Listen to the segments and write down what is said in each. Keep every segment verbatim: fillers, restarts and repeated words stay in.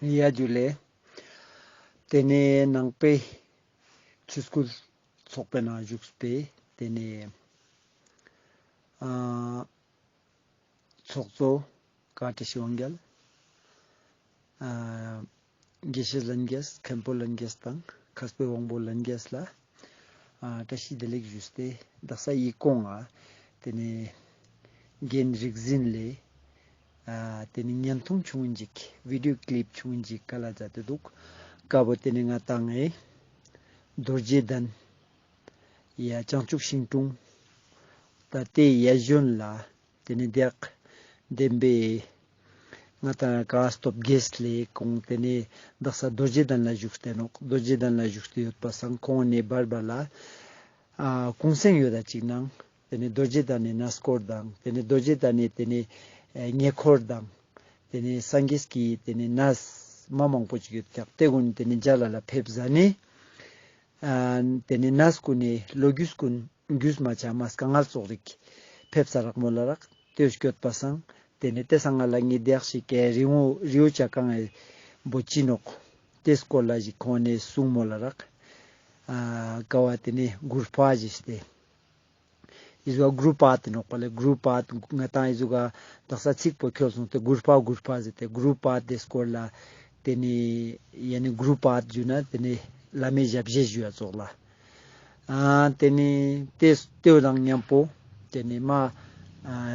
ཡ་ཇུ་ལེ། ཏེ་ནེ་ནང་པའི་ཆོས་སྐུལ་ཚོགས་པའི་ནང་བཞུགས་པའི་ཏེ་ནེ་ཨ་ཚོགས་གཙོ་ཀ་ཏི་ཤི་དབང་རྒྱལ། ཨ་དགེ་བཤེས་ལྷན་རྒྱས། མཁན་པོ་ལྷན་རྒྱས་དང་མཁས་པའི་དབང་པོ་ལྷན་རྒྱས་ལ་ཨ་བཀྲ་ཤིས་བདེ་ལེགས་ཞུས་ཏེ། དག་ས་ཡི་གོང་ང་ཏེ་ནེ་རྒན་རིག་འཛིན་ལེ་ཨ་ཏེ་ནེ་བརྙན་ཐུང་ཆུང་ངུན་ཞིག་བི་ཌིའོ་ཀླིབ་ཆུང་ངུན་ཞིག་ཀ་ལ་མཛད་དེ་དུག། ཀ་བོ་ཏེ་ནེ་ང་ཏང་ངི་རྡོ་རྗེ་གདན་ཡ་བྱང་ཆུབ་ཤིང་དྲུང་ད་ཏེ་ཡ་གཞོན་ལ་ཏེ་ནེ་དེ་ཡག་བདེན་པའི་ང་ཏང་ཀ་སྟོབས་རྒྱས་ལེ་ཁོང་ཏེ་ནེ་དག་ས་རྡོ་རྗེ་གདན་ལ་བཞུགས་ཏེ་ནོག། རྡོ་རྗེ་གདན་ལ་བཞུགས་ཏེ་ཡོད་པ་སང་ཁོང་ནེ་བར་བར་ལ་ཨ་གུང་སེང་ཡོད་ད་ཅིག་ནང་ཏེ་ནེ་རྡོ་རྗེ་གདན་ནི་གནས་སྐོར་དང་ཏེ་ནེ་རྡོ་རྗེ་གདན་ནི་ཏེ་ནེ་ཨེ་ཉེ་འཁོར་དང་ཏེ་ནེ་སངས་རྒྱས་ཀྱི་ཏེ་ནེ་གནས་མ་མང་པོ་ཅིག་ཡོད་ཀྱག། ཏེ་གུན་ཏེ་ནེ་མཇལ་ལ་ལ་ཕེབས་ཟ་ནེ་ཨ་ཏེ་ནེ་གནས་གུན་ནི་ལོ་རྒྱུས་གུན་རྒྱུས་མ་ཆ་མ་དཀའ་ངལ་ཙོགས་རིག་ཕེབས་ས་རག་མོལ་ལ་རག། ཏེ་སྐྱོད་པ་སང་ཏེ་ནེ་ཏེ་སང་ང་ལ་ངེ་དེ་ཡག་ཞིག་གི་རི་བོ་རི་བོ་ཆ་གང་ངེ་བོ་ཅི་ནོག་ཏེ་སྐོར་ལ་ཞིག་ཁོང་ནེ་གསུང་མོལ་ལ་རག། ཨ་ཀ་བོ་ཏེ་ནེ་གུར་པ་ཞིག་སྟེ། ཨི་ཟུག་གུ་རུ་པད་ནོག་པ་ལེ། གུ་རུ་པད་ང་ཏང་ཨི་ཟུག་ག་དག་ས་ཚིག་པོ་ཁྱོལ་སོང་སྟེ་གུར་པ་གུར་པ་ཟེར་ཏེ་གུ་རུ་པད་ཏེ་སྐོར་ལ་ཏེ་ནེ་ཡ་ནི་གུ་རུ་པད་ཞུ་ན་ཏེ་ནེ་བླ་མའི་ཞབས་རྗེས་ཞུ་ཡ་ཙོགས་ལ། ཨ་ཏེ་ནེ་ཏེ་ཏེ་བོ་དང་མཉམ་པོ་ཏེ་ནེ་མ་ཨ་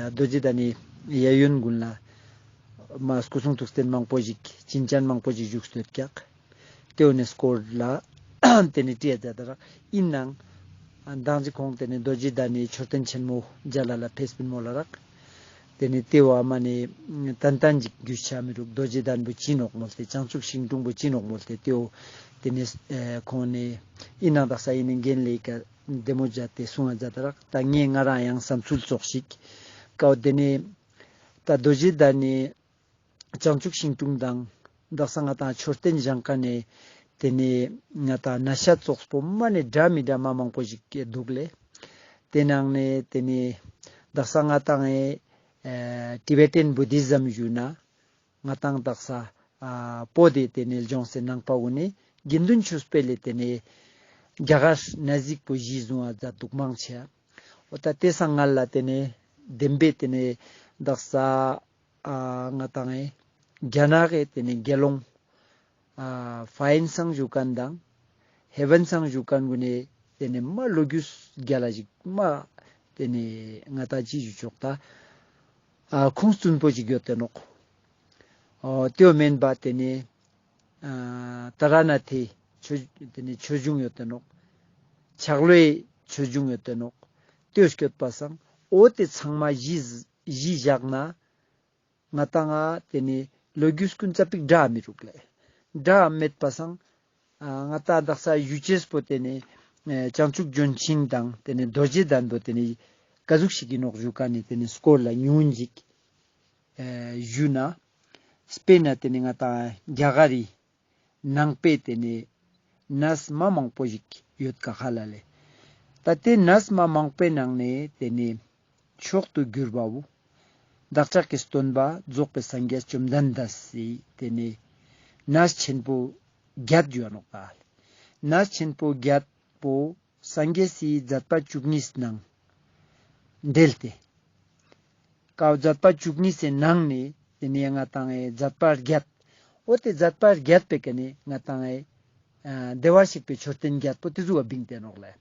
རྡོ་རྗེ་གདན་ནི་གཡས་གཡོན་གུན་ལ་མ་སྐུ་གསུང་ཐུགས་རྟེན་མང་པོ་ཞིག་བྱིན་ཅན་མང་པོ་ཞིག་བཞུགས་སྟེ་ཡོད་ཀྱག། ཏེ་བོ་ནི་སྐོར་ལ་ཏེ་ནེ་བྲིས་ཡ་མཛད་དེ་རག། ཨིན་ནའང་མདང་ཅིག་ཁོང་ཏེ་ནེ་རྡོ་རྗེ་གདན་ནི་མཆོད་རྟེན་ཆེན་མོ་མཇལ་ལ་ལ་ཕེབས་པིན་མོལ་ལ་རག། ཏེ་ནེ་ཏེ་བོ་མ་ནེ་ཏན་ཏན་ཅིག་རྒྱུས་ཆ་མི་རུག། རྡོ་རྗེ་གདན་པོ་ཅི་ནོག་མོལ་ཏེ་བྱང་ཆུབ་ཤིང་དྲུང་པོ་ཅི་ནོག་མོལ་ཏེ་ཏེ་བོ་ཏེ་ནེ་ཨེ་ཁོང་ནེ་ཨིན་ནའང་དག་ས་ཨིན་ནའང་རྒན་ལེ་ཀ་བདེ་མོ་མཇལ་ཏེ་གསུང་ང་མཛད་དེ་རག། ད་ངས་ང་རང་ཡང་བསམ་ཚུལ་ཙོགས་ཤིག་ཀ་བོ་ཏེ་ནེ་ད་རྡོ་རྗེ་གདན་ནི་བྱང་ཆུབ་ཤིང་དྲུང་དང་དག་ས་ང་ཏང་མཆོད་རྟེན་བཞེངས་ཁན་ནི་ཏེ་ནེ་ང་ཏང་ན་ཤ་ཙོགས་པོ་མ་ནེ་འདྲ་མི་འདྲ་མ་མང་པོ་ཞིག་དུག་ལེ། ཏེ་ནང་ནེ་ཏེ་ནེ་དག་ས་ང་ཏང་ཨེ་ཨེ་ཊི་བེ་ཊན་བུ་དྷི་ཛམ་ཞུ་ན་ང་ཏང་དག་ས་ཨ་བོད་དི་ཏེ་ནེ་ལྗོངས་སི་ནང་པ་གུན་ནི་དགེ་འདུན་ཆོས་འཕེལ་ལེ་ཏེ་ནེ་རྒྱ་གར་ན་ཟུག་པོ་གཞི་བཟུང་བ་མཛད་དུག་མང་ཆེ། འོ་ད་ཏེ་སང་ང་ལ་ཏེ་ནེ་བདེན་པའི་ཏེ་ནེ་དག་ས་ཨ་ང་ཏང་ཨེ་རྒྱ་ནག་གི་ཏེ་ནེ་དགེ་སློང་ཨ་ཕ་ཡིན་སང་ཞུ་ཁན་དང་ཧེ་ཝན་སང་ཞུ་ཁན་གུན་ནི་ཏེ་ནེ་མ་ལོ་རྒྱུས་རྒྱལ་ལ་ཞིག་མ་ཏེ་ནེ་ང་ཏང་ཅི་ཞུ་ཆོག་ད་ཨ་ཁུངས་བཙུན་པོ་ཞིག་ཡོད་དེ་ནོག། འོ་ཏེ་བོ་མེན་པ་ཏེ་ནེ་ཨ་ཏཱ་ར་ནཱ་ཐའི་ཆོས་ཏེ་ནེ་ཆོས་འབྱུང་ཡོད་དེ་ནོག། ཆག་ལོའི་ཆོས་འབྱུང་ཡོད་དེ་ནོག། ཏེ་བོ་སྐྱོད་པ་སང་འོ་ཏེ་ཚང་མ་གཞི་གཞི་བཞག་ན་ང་ཏང་ང་ཏེ་ནེ་ལོ་རྒྱུས་གུན་ཙ་པིག་འདྲ་མི་རུག་ལེ། འདྲ་མེད་པ་སང་ཨ་ང་ཏང་དག་ས་ཞུ་ཅེས་པོ་ཏེ་ནེ་ཨེ་བྱང་ཆུབ་ལྗོན་ཤིང་དང་ཏེ་ནེ་རྡོ་རྗེ་གདན་པོ་ཏེ་ནེ་ཀ་ཟུག་ཞིག་ཨིན་ནོག་ཞུ་ཁན་ནི་ཏེ་ནེ་སྐོར་ལ་ཉུང་ངུན་ཞིག་ཨེ་ཞུ་ན། སྤེར་ན་ཏེ་ནེ་ང་ཏང་རྒྱ་གར་རི་ནང་པའི་ཏེ་ནེ་གནས་མ་མང་པོ་ཞིག་ཡོད་ཀ་ཧ་ལ་ལེ། ད་ཏེ་གནས་མ་མང་པོའི་ནང་ནེ་ཏེ་ནེ་མཆོག་ཏུ་གྱུར་པ་བོ་བདག་ཅག་གི་སྟོན་པ་རྫོགས་པའི་སངས་རྒྱས་བཅོམ་ལྡན་འདས་སི་ཏེ་ནེ་གནས་ཆེན་པོ་བརྒྱད་ཞུ་བ་ནོག་པ། གནས་ཆེན་པོ་བརྒྱད་པོ་སངས་རྒྱས་སི་མཛད་པ་བཅུ་གཉིས་ནང་འབྲེལ་ཏེ། ཀ་བོ་མཛད་པ་བཅུ་གཉིས་སི་ནང་ནེ་ཏེ་ནེ་ང་ཏང་ཨེ་མཛད་པ་བརྒྱད། འོ་ཏེ་མཛད་པ་བརྒྱད་པོའི་ཀ་ནེ་ང་ཏང་ཨེ་ཨ་བདེ་བར་གཤེགས་པའི་མཆོད་རྟེན་བརྒྱད་པོ་ཏེ་ཟུག་ག་བིང་སྟེ་ནོག་ལེ།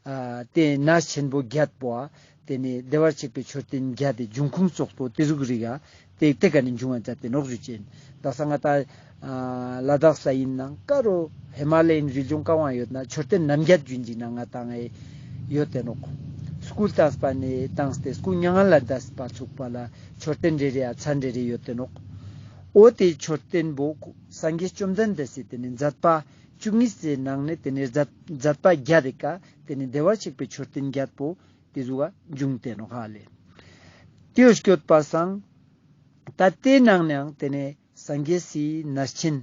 ཨ་ཏེ་གནས་ཆེན་པོ་བརྒྱད་པོ་ཨ་ཏེ་ནེ་བདེ་བར་གཤེགས་པའི་མཆོད་རྟེན་བརྒྱད་དི་འབྱུང་ཁུངས་ཙོགས་པོ་ཏེ་ཟུག་རིག་ག་ཏེ་ཏེ་ཀ་ནེ་འབྱུང་བ་མཛད་དེ་ནོག་ཞུ་ཅེན། དག་ས་ང་ཏང་ཨ་ལ་དྭགས་ས་ཨིན་ནའང་ཀ་རུ་ཧི་མ་ལ་ཡན་རི་ལྗོངས་ཀ་བོ་ཡོད་ན་མཆོད་རྟེན་རྣམ་བརྒྱད་ཞུ་ཅིག་ན་ང་ཏང་ཨེ་ཡོད་དེ་ནོག། སྐུ་བལྟམས་པ་ནེ་བཏང་སྟེ་སྐུ་མྱ་ངན་ལས་འདས་པ་ཚུག་པ་ལ་མཆོད་རྟེན་རེ་རེ་ཡ་མཚན་རེ་རེ་ཡོད་དེ་ནོག། འོ་ཏེ་མཆོད་རྟེན་པོ་སངས་རྒྱས་བཅོམ་ལྡན་འདས་སི་ཏེ་ནེ་མཛད་པ་བཅུ་གཉིས་སི་ནང་ནེ་ཏེ་ནེ་མཛད་མཛད་པ་བརྒྱད་དི་ཀ་ཏེ་ནེ་བདེ་བར་གཤེགས་པའི་མཆོད་རྟེན་བརྒྱད་པོ་ཏེ་ཟུག་ག་འབྱུང་སྟེ་ནོག་ཧ་ལེ། ཏེ་བོ་སྐྱོད་པ་སང་ད་ཏེ་ནང་ནའང་ཏེ་ནེ་སངས་རྒྱས་སི་གནས་ཆེན་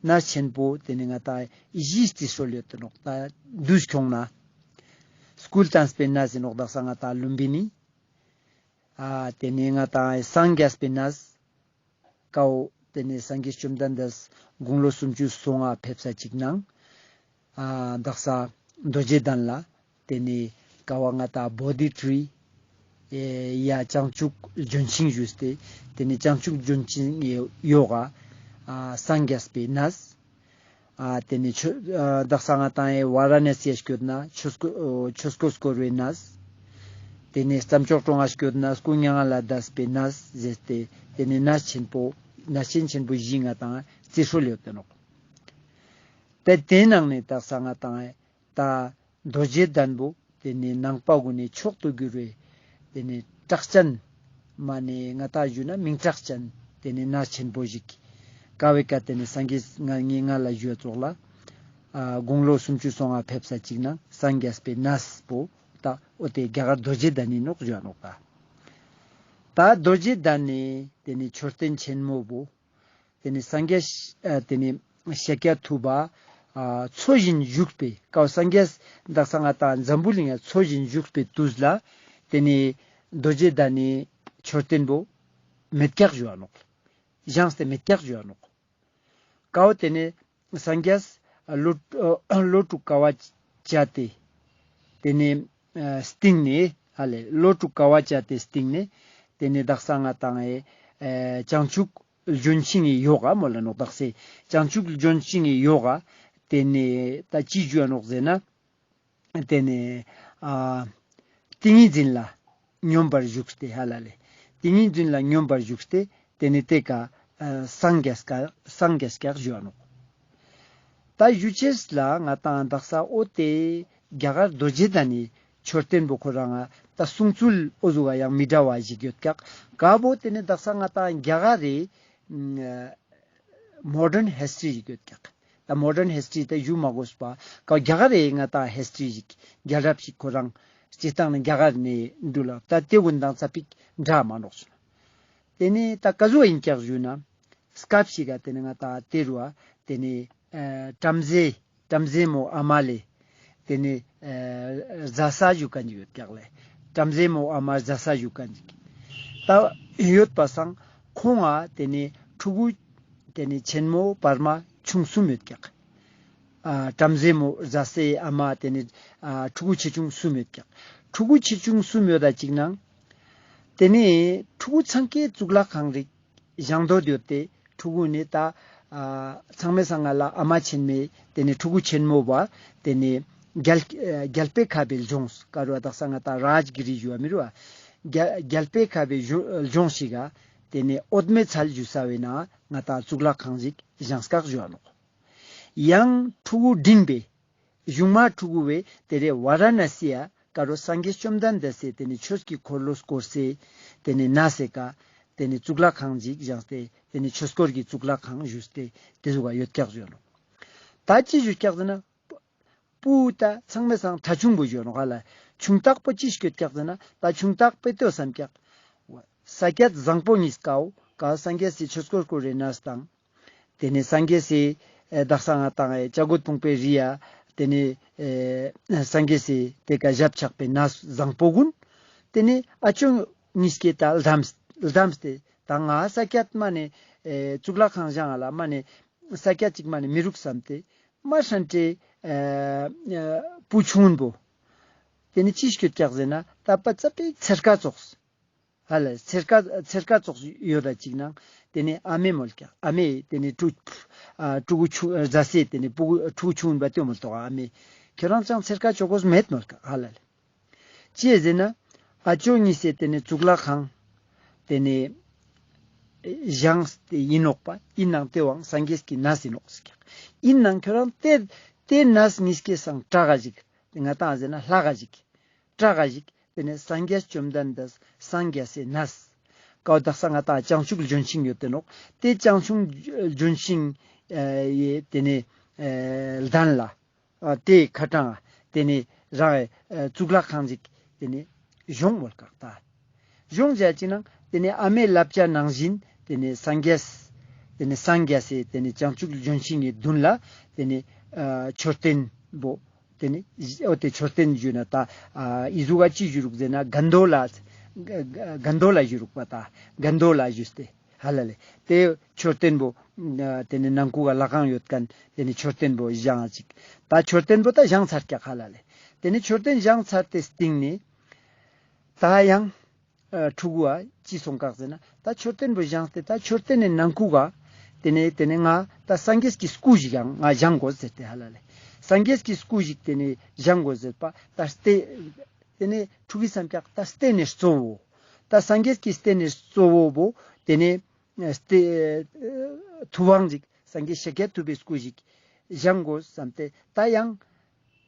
གནས་ཆེན་པོ་ཏེ་ནེ་ང་ཏང་བཞི་རྩི་སྲོལ་ཡོད་དེ་ནོག། ད་དུས་ཁྱོང་ན་སྐུ་བལྟམས་པའི་གནས་ཨིན་ནོག། དག་ས་ང་ཏང་ལུམྦི་ནི་ཨ་ཏེ་ནེ་ང་ཏང་སངས་རྒྱས་པའི་གནས་ཀ་བོ་ ཏེ་ནེ་སངས་རྒྱས་བཅོམ་ལྡན་འདས་དགུང་ལོ་སུམ་ཅུ་སོ་ལྔ་ཕེབས་ས་ཅིག་ནང་ཨ་དག་ས་རྡོ་རྗེ་གདན་ལ་ཏེ་ནེ་ཀ་བོ་ང་ཏང་བོ་དྷི་ཊི་ཡ་བྱང་ཆུབ་ལྗོན་ཤིང་ཞུས་ཏེ་ཏེ་ནེ་བྱང་ཆུབ་ལྗོན་ཤིང་ཡོག་ག་ཨ་སངས་རྒྱས་པའི་གནས། ཨ་ཏེ་ནེ་ཆོས་ཨ་དག་ས་ང་ཏང་ཡ་ཝཱ་ར་ཎ་སི་ཡ་སྐྱོད་ན་ཆོས་སྐོར་ཨོ་ཆོས་སྐོར་སྐོར་བའི་གནས། ཏེ་ནེ་རྩྭ་མཆོག་གྲོང་ང་སྐྱོད་ན་སྐུ་མྱ་ངན་ལས་འདས་པའི་གནས་ཟེར་ཏེ་ཏེ་ནེ་གནས་ཆེན་པོ་གནས་ཆེན་ཆེན་པོ་བཞི་ང་ཏང་རྩི་སྲོལ་ཡོད་དེ་ནོག། ཏེ་ཏེའི་ནང་ནེ་དག་ས་ང་ཏང་ཡ་ད་རྡོ་རྗེ་གདན་པོ་ཏེ་ནེ་ནང་པ་གུན་ནི་མཆོག་ཏུ་གྱུར་བའི་ཏེ་ནེ་གྲགས་ཅན་མ་ནེ་ང་ཏང་ཞུ་ན་མིང་གྲགས་ཅན་ཏེ་ནེ་གནས་ཆེན་པོ་ཞིག་ཀ་བོའི་ཀ་ཏེ་ནེ་སངས་རྒྱས་ང་ངའི་ང་ལ་ཞུ་བ་ཙོགས་ལ་ཨ་དགུང་ལོ་སུམ་ཅུ་སོ་ལྔ་ཕེབས་ས་ཅིག་ནང་སངས་རྒྱས་པའི་གནས་པོ་ད་འོ་ཏེ་རྒྱ་གར་རྡོ་རྗེ་གདན་ཨིན་ནོག་ཞུ་བ་ནོག་ད། ད་རྡོ་རྗེ་གདན་ནི་ཏེ་ནེ་མཆོད་རྟེན་ཆེན་མོ་བོ། ཏེ་ནེ་སངས་རྒྱས་ཨ་ཏེ་ནེ་ཤཱཀྱ་ཐུབ་པ་ཨ་འཚོ་ཞིང་བཞུགས་པའི་ཀ་བོ་སངས་རྒྱས་དག་ས་ང་ཏང་འཛམ་བུ་གླིང་ང་འཚོ་ཞིང་བཞུགས་པའི་དུས་ལ་ཏེ་ནེ་རྡོ་རྗེ་གདན་ནི་མཆོད་རྟེན་པོ་མེད་ཀྱག་ཞུ་བ་ནོག། བཞེངས་ཏེ་མེད་ཀྱག་ཞུ་བ་ནོག། ཀ་བོ་ཏེ་ནེ་སངས་རྒྱས་ལོ་ཨ་ལོ་དྲུག་དཀའ་བ་སྤྱད་དེ་ཏེ་ནེ་ཨ་སྟིང་ནེ་ཧ་ལེ་ལོ་དྲུག་དཀའ་བ་སྤྱད་དེ་སྟིང་ནེ་ཏེ་ནེ་དག་ས་ང་ཏང་ཨེ་ཨེ་བྱང་ཆུབ་ལྗོན་ཤིང་ངི་ཡོག་ག་མོལ་ལ་ནོག་དག་ས་བྱང་ཆུབ་ལྗོན་ཤིང་ངི་ཡོག་ག་ཏེ་ནེ་ད་ཅི་ཞུ་བ་ནོག་ཟེར་ན། ཏེ་ནེ་ཨ་ཏིང་ངེ་འཛིན་ལ་སྙོམས་པར་ཞུགས་ཏེ་ཧ་ལ་ལེ། ཏིང་ངེ་འཛིན་ལ་སྙོམས་པར་ཞུགས་ཏེ་ཏེ་ནེ་ཏེ་ཀ་ཨ་སངས་རྒྱས་ཀ་སངས་རྒྱས་ཀྱག་ཞུ་བ་ནོག། ད་ཞུ་ཅེས་ལ་ང་ཏང་དག་ས་འོ་ཏེ་རྒྱ་གར་རྡོ་རྗེ་གདན་ནི་མཆོད་རྟེན་པོ་ཁོ་རང་ང་ད་གསུང་ཚུལ་འོ་ཟུག་ག་ཡང་མི་འདྲ་བ་ཞིག་ཡོད་ཀྱག། ཀ་བོ་ཏེ་ནེ་དག་ས་ང་ཏང་རྒྱ་གར་རི་མོ་ཌརན་ཧིས་ཊོ་རི་ཞིག་ཡོད་ཀྱག། ད་མོ་ཌརན་ཧིས་ཊོ་རི་ད་ཞུ་མ་དགོས་པ་ཀ་རྒྱ་གར་རི་ང་ཏང་ཧིས་ཊོ་རི་ཞིག་རྒྱལ་རབས་ཤིག་ཁོ་རང་སྤྱིར་བཏང་ནི་རྒྱ་གར་ནེ་འདུག་ལ་ད་ཏེ་གུན་དང་ཙ་པིག་འདྲ་མ་ནོག་ཞུ་ན། ཏེ་ནེ་ད་ཀ་ཟུག་ཨིན་ཀྱག་ཞུ་ན། སྐབས་ཤིག་ག་ཏེ་ནེ་ང་ཏང་ཏེ་རུ་བ་ཏེ་ནེ་ཨ་བྲམ་ཟེ་བྲམ་ཟེ་མོ་ཨ་མ་ལེ་ཏེ་ནེ་ཨ་བཟའ་ས་ཞུ་ཁན་ཞིག་ཡོད་ཀྱག་ལེ། བྲམ་ཟེ་མོ་ཨ་མ་བཟའ་ས་ཞུ་ཁན་ཞིག་ད་ཡོད་པ་སང་ཁོང་ང་ཏེ་ནེ་ཕྲུ་གུ་ཏེ་ནེ་ཆེན་མོ་བར་མ་ཆུང་གསུམ་ཡོད་ཀྱག། ཨ་བྲམ་ཟེ་མོ་བཟའ་སའི་ཨ་མ་ཏེ་ནེ་ཨ་ཕྲུ་གུ་ཆེ་ཆུང་གསུམ་ཡོད་ཀྱག། ཕྲུ་གུ་ཆེ་ཆུང་གསུམ་ཡོད་ད་ཅིག་ནང་ཏེ་ནེ་ཕྲུ་གུ་ཚང་ཀའི་གཙུག་ལག་ཁང་རིག་བཞེངས་དོ་ཡོད་དེ་ཕྲུ་གུ་ནི་ད་ཨ་ཚང་མའི་སང་ང་ལ་ཨ་མ་ཆེན་མོའི་ཏེ་ནེ་ཕྲུ་གུ་ཆེན་མོ་བ་ཏེ་ནེ་རྒྱལ་ཨ་རྒྱལ་པོའི་ཁབ་བི་ལྗོངས་ཀ་རུ་བ་དག་ས་ང་ཏང་རཱཇ་གི་རི་ཞུ་བ་མི་རུ་བ་རྒྱལ་རྒྱལ་པོའི་ཁབ་བི་ལྗོངས་ཤིག་ག་ཏེ་ནེ་འོད་མའི་ཚལ་ཞུ་ས་བའི་ནང་ང་ཏང་གཙུག་ལག་ཁང་ཞིག་བཞེངས་ཀྱག་ཞུ་བ་ནོག། ཡང་ཕྲུ་གུ་འབྲིང་པའི་གཞུང་མ་ཕྲུ་གུ་བོའི་ཏེ་རེ་ཝཱ་ར་ཎ་སི་ཡ་ཀ་རུ་སངས་རྒྱས་བཅོམ་ལྡན་འདས་སི་ཏེ་ནེ་ཆོས་ཀྱི་འཁོར་ལོ་བསྐོར་སའི་ཏེ་ནེ་ན་སའི་ཀ་ཏེ་ནེ་གཙུག་ལག་ཁང་ཞིག་བཞེངས་ཏེ་ཏེ་ནེ་ཆོས་འཁོར་གྱི་གཙུག་ལག་ཁང་ཞུས་ཏེ་ཏེ་ཟུག་ག་ཡོད་ཀྱག་ཞུ་ནོག། ད་ཅི་ཞུ་ཀྱག་ཟེར་ན་པུ་ད་ཚང་མའི་སང་ཁྲ་ཆུང་པོ་ཞུ་ནོག་ཧ་ལ། ཆུང་ཐག་པོ་ཅི་ཞིག་ཡོད་ཀྱག་ཟེར་ན་ད་ཆུང་ཐག་པོ་ལྟོས་སམ་ཀྱག། ས་ཀྱད་བཟང་པོ་གཉིས་ཀའོ་ཀ་སངས་རྒྱས་སི་ཆོས་འཁོར་བསྐོར་རེ་ན་སྟངས། ཏེ་ནེ་སངས་རྒྱས་སི་ཨེ་དག་ས་ང་ཏང་ཨེ་བྱ་རྒོད་ཕུང་པོའི་རི་ཡ་ཏེ་ནེ་ཨེ་སངས་རྒྱས་སི་ཏེ་ཀ་ཞབས་ཆགས་པའི་ན་བཟང་པོ་གུན། ཏེ་ནེ་ཨ་ཅོ་གཉིས་ཀའི་ད་ལྡམས་ལྡམས་ཏེ་ད་ང་ས་ཀྱད་མ་ནེ་ཨེ་གཙུག་ལག་ཁང་བཞེངས་ང་ལ་མ་ནེ་ས་ཀྱད་ཅིག་མ་ནེ་མི་རུག་སམ་སྟེ་མ་ཧྲན་ཏེ་ཨེ་ཨེ་པུ་ཆུང་པོ། ཏེ་ནེ་ཅི་ཞིག་ཡོད་ཀྱག་ཟེར་ན་ད་པ་ཙ་པིག་ཚེར་ཀ་ཙོགས། ཧ་ལ་ཚེར་ཀ་ཚེར་ཀ་ཙོགས་ཡོད་ད་ཅིག་ནང་ཏེ་ནེ་ཨ་མེ་མོལ་ཀྱག། ཨ་མེ་ཏེ་ནེ་ཕྲུ་ཨ་ཕྲུ་གུ་ཆུང་ཨ་བཟའ་སའི་ཏེ་ནེ་ཕྲུ་གུ་ཕྲུ་གུ་ཆུང་པ་ཏེ་མོལ་ཏོག་ཨ་མེ། ཁྱོད་རང་ཅང་ཚེར་ཀ་ཅོ་གོས་མེད་མོལ་ཀྱག་ཧ་ལ་ལེ། ཅི་ཟེར་ན་ཨ་ཅོ་གཉིས་སི་ཏེ་ནེ་གཙུག་ལག་ཁང་ཏེ་ནེ་བཞེངས་ཏེ་ཨིན་ནོག་པ། ཨིན་ནང་ཏེ་བོའང་སངས་རྒྱས་ཀྱི་གནས་ཨིན་ནོག་ཟེར་ཀྱག། ཨིན་ནང་ཁྱོད་རང་ཏེ་ཏེ་གནས་གཉིས་ཀའི་སང་གྲགས་ཀ་ཞིག་ང་ཏང་ཟེར་ན་ལྷག་ག་ཞིག་གྲགས་ཀ་ཞིག་ཏེ་ནེ་སངས་རྒྱས་བཅོམ་ལྡན་འདས་སངས་རྒྱས་སི་གནས། ཀའོ་དག་ས་ང་ཏང་བྱང་ཆུབ་ལྗོན་ཤིང་ཡོད་དེ་ནོག། ཏེ་བྱང་ཆུབ་ལྗོན་ཤིང་ཨེ་ཡི་ཏེ་ནེ་ཨེ་གདན་ལ་ཨ་ཏེའི་ཁ་ཏང་ཏེ་ནེ་རང་ཨེ་གཙུག་ལག་ཁང་ཞིག་ཏེ་ནེ་བཞེངས་མོལ་ཀྱག་ད། བཞེངས་ཅེས་ཅིག་ནང་ཏེ་ནེ་ཨ་མའི་བསླབ་བྱ་ནང་བཞིན་ཏེ་ནེ་སངས་རྒྱས་ཏེ་ནེ་སངས་རྒྱས་སི་ཏེ་ནེ་བྱང་ཆུབ་ལྗོན་ཤིང་གི་མདུན་ལ་ཏེ་ནེ་ཨ་མཆོད་རྟེན་པོ་ཏེ་ནེ་འོ་ཏེ་མཆོད་རྟེན་ཞུ་ན་ད་ཨ་འི་ཟུག་ག་ཅི་ཞུ་རུག་ཟེར་ན་གན་དྷོ་ལ་གན་དྷོ་ལ་ཞུ་རུག་པ་ད་གན་དྷོ་ལ་ཞུས་ཏེ་ ཧ་ལ་ལེ། ཏེ་མཆོད་རྟེན་བོ་ཨ་ཏེ་ནེ་ནང་ཁུག་ག་ལྷ་ཁང་ཡོད་ཁན་ཏེ་ནེ་མཆོད་རྟེན་བོ་བཞེངས་ཅིག། ད་མཆོད་རྟེན་བོ་ད་བཞེངས་ཚར་ཀྱག་ཧ་ལ་ལེ། ཏེ་ནེ་མཆོད་རྟེན་བཞེངས་ཚར་ཏེ་སྟིང་ནེ་ད་ཡང་ཨ་ཕྲུ་གུ་བོ་ཅི་སོང་ཀག་ཟེར་ན། ད་མཆོད་རྟེན་བོ་བཞེངས་ཏེ་ད་མཆོད་རྟེན་ནི་ནང་ཁུག་ག་ཏེ་ནེ་ཏེ་ནེ་ང་ད་སངས་རྒྱས་ཀྱི་སྐུ་ཞིག་ཡང་ང་བཞེངས་དགོས་ཟེར་ཏེ་ཧ་ལ་ལེ། སངས་རྒྱས་ཀྱི་སྐུ་ཞིག་ཏེ་ནེ་བཞེངས་དགོས་ཟེར་པ་ད་སྟེ། ཏེ་ནེ་ཕྲུ་གུའི་སམ་ཀྱག་ད་སྟེ་ནེ་གཙོ་བོ། ད་སངས་རྒྱས་ཀྱི་སྟེ་ནེ་གཙོ་བོ་བོ་ཏེ་ནེ་སྟེ་ཐུབ་དབང་ཞིག་སངས་རྒྱས་ཤཱཀྱ་ཐུབ་པའི་སྐུ་ཞིག་བཞེངས་དགོས་བསམ་སྟེ་ད་ཡང་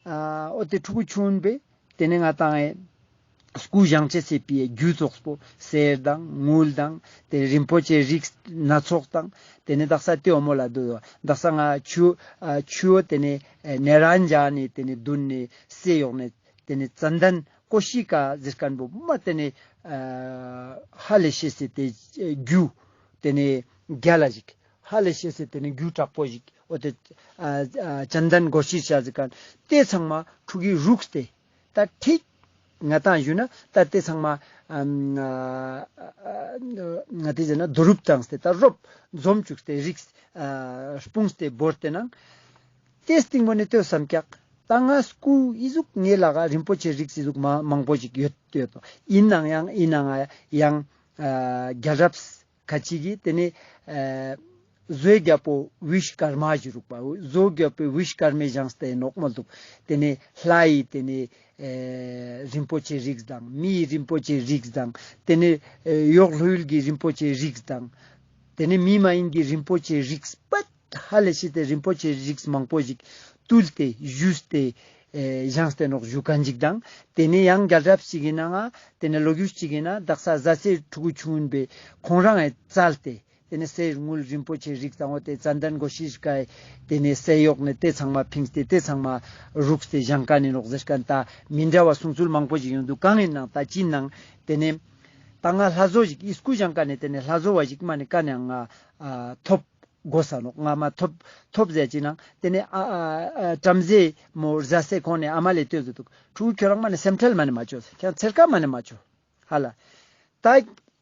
ཨ་འོ་ཏེ་ཕྲུ་གུ་ཆུང་བོའི་ཏེ་ནེ་ང་ཏང་ཨེ་སྐུ་བཞེངས་ཅེས་སི་ཕིའ་རྒྱུ་ཙོགས་པོ་གསེར་དང་དངུལ་དང་ཏེ་རིན་པོ་ཆེ་རིགས་སྣ་ཚོགས་དང་ཏེ་ནེ་དག་ས་ཏེ་འོ་མོ་ལ་དུག། དག་ས་ང་ཆུ་ཨ་ཆུ་བོ་ཏེ་ནེ་ཨེ་ནེ་རན་ཇ་ནེ་ཏེ་ནེ་དུན་ནེ་སེ་ཡོག་ནེ་ཏེ་ནེ་ཙན་དན་ཀོ་ཤི་ཀ་ཟེར་ཁན་བོ་མ་ཏེ་ནེ་ཨ་ཧ་ལས་ཤེས་སི་ཏེ་རྒྱུ་ཏེ་ནེ་རྒྱལ་ལ་ཞིག་ཧ་ལས་ཤེས་སི་ཏེ་ནེ་རྒྱུ་དྲག་པོ་ཞིག་འོ་ཏེ་ཨ་ཨ་ཙན་དན་ཀོ་ཤི་ཀ་ཟེར་ཁན་ཏེ་ཚང་མ་ཕྲུ་གུའི་རུགས་ཏེ་ད་ཁྲིག་ང་ཏང་ཞུ་ན་ད་ཏེ་ཚང་མ་ཨ་ང་ཏི་ཟེར་ན་རྡོ་རུབ་བཏང་སྟེ་ད་རོབ་འཛོམས་བཅུག་སྟེ་རིགས་ཨ་སྤུངས་ཏེ་བོར་ཏེ་ནང་ཏེ་སྟིང་བོ་ནེ་ཏེ་བོ་སམ་ཀྱག། ད་ང་སྐུ་ཨི་ཟུག་ངའི་ལག་ག་རིན་པོ་ཆེ་རིགས་ཨི་ཟུག་མ་མང་པོ་ཞིག་ཡོད་ཡོད་དོ། ཨིན་ནའང་ཡང་ཨིན་ནའང་ཡང་ཨ་རྒྱལ་རབས་ཁ་ཅིག་གི་ཏེ་ནེ་ཨ་བཟོ་རྒྱལ་པོ་བིཤ་ཀརྨ་ཞུ་རུག་པ། བཟོ་རྒྱལ་པོ་བིཤ་ཀརྨས་བཞེངས་ཏེ་ནོག་མོལ་དུག། ཏེ་ནེ་ལྷའི་ཏེ་ནེ་ཨ་རིན་པོ་ཆེ་རིགས་དང་མིའི་རིན་པོ་ཆེ་རིགས་དང་ཏེ་ནེ་ཨ་གཡོག་ལྷོ་ཡུལ་གྱི་རིན་པོ་ཆེ་རིགས་དང་ཏེ་ནེ་མི་མ་ཡིན་གྱི་རིན་པོ་ཆེ་རིགས་པད་ཧ་ལས་ཤེས་ཏེ་རིན་པོ་ཆེ་རིགས་མང་པོ་ཞིག་བཏུལ་ཏེ་ཞུས་ཏེ་ཨེ་བཞེངས་ཏེ་ནོག་ཞུ་ཁན་ཅིག་དང་། ཏེ་ནེ་ཡང་རྒྱལ་རབས་ཅིག་གི་ནང་ང་ཏེ་ནེ་ལོ་རྒྱུས་ཅིག་གི་ནང་དག་ས་རྫ་སའི་ཕྲུ་གུ་ཆུང་བོའི་ཁོང་རང་ངི་བཙལ་ཏེ་ཏེ་ནེ་གསེར་དངུལ་རིན་པོ་ཆེ་རིགས་དང་འོ་ཏེ་ཙན་དན་ཀོ་ཤི་ཀའི་ཏེ་ནེ་སེ་ཡོག་ནེ་ཏེ་ཚང་མ་ཕིངས་ཏེ་ཏེ་ཚང་མ་རུགས་ཏེ་བཞེངས་ཁན་ཨིན་ནོག་ཟེར་ཁན་ད་མི་འདྲ་བ་གསུང་ཚུལ་མང་པོ་ཞིག་ཡོང་དུག། གང་ཨིན་ནའང་ད་ཅི་ཨིན་ནའང་ཏེ་ནེ་ད་ང་ལྷ་བཟོ་ཞིག་ཨི་སྐུ་བཞེངས་ཁན་ནེ་ཏེ་ནེ་ལྷ་བཟོ་བ་ཞིག་མ་ནེ་ཀ་ནེ་ང་ཨ་ཐོབ་དགོས་ས་ནོག། ང་མ་ཐོབ་ཐོབ་ཟེར་ཅིག་ནང་ཏེ་ནེ་ཨ་ཨ་ཨ་བྲམ་ཟེ་མོ་རྫ་སའི་ཁོང་ནེ་ཨ་མ་ལེ་ལྟོས་ཟེར་དུག། ཕྲུ་གུ་ཁྱོ་རང་མ་ནེ་སེམས་ཁྲལ་མ་ནེ་མ་ཅོས། ཁྱོད་ཚེར་ཀ་མ་ནེ་མ་ཅོ། ཧ་ལ། ད་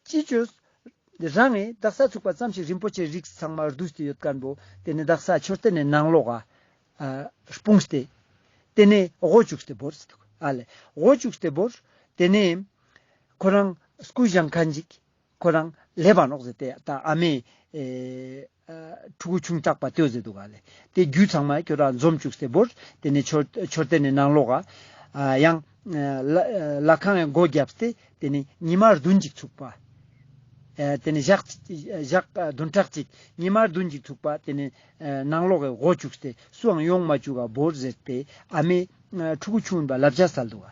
ཅི་ཅོས་རང་ངི་དག་ས་ཚུགས་པ་ཙམ་ཞིག་རིན་པོ་ཆེ་རིགས་ཚང་མ་བསྡུས་ཏེ་ཡོད་ཁན་བོ་ཏེ་ནེ་དག་ས་མཆོད་རྟེན་ནི་ནང་ལོགས་ཀ་ཨ་སྤུངས་ཏེ་ཏེ་ནེ་སྒོ་བཅུག་སྟེ་བོར་ཟེར་དུག། ཨ་ལེ་སྒོ་བཅུག་སྟེ་བོར། ཏེ་ནེ་ཁོ་རང་སྐུ་བཞེངས་ཁན་ཅིག་ཁོ་རང་ལེབ་བ་ནོག་ཟེར་ཏེ་ད་ཨ་མའི་ཨེ་ཨ་ཕྲུ་གུ་ཆུང་དྲགས་པ་ལྟོས་ཟེར་དུག་ག་ལེ། ཏེ་རྒྱུ་ཚང་མ་ཁྱོད་རང་འཛོམས་བཅུག་སྟེ་བོར། ཏེ་ནེ་མཆོད་མཆོད་རྟེན་ནི་ནང་ལོགས་ཀ་ཨ་ཡང་ཨ་ལྷ་ལྷ་ཁང་ངི་སྒོ་བརྒྱབ་སྟེ་ཏེ་ནེ་ཉི་མ་བདུན་ཅིག་ཚུགས་པ། ཨ་ཏེ་ནེ་ཞག་ཞག་བདུན་ཕྲག་ཅིག་ཉི་མ་བདུན་ཅིག་ཚུགས་པ་ཏེ་ནེ་ཨ་ནང་ལོགས་ཀ་སྒོ་བཅུག་སྟེ་སུའང་ཡོང་མ་བཅུག་ག་བོར་ཟེར་ཏེ་ཨ་མའི་ཨ་ཕྲུ་གུ་ཆུང་བ་བསླབ་བྱ་སལ་དུག་ག།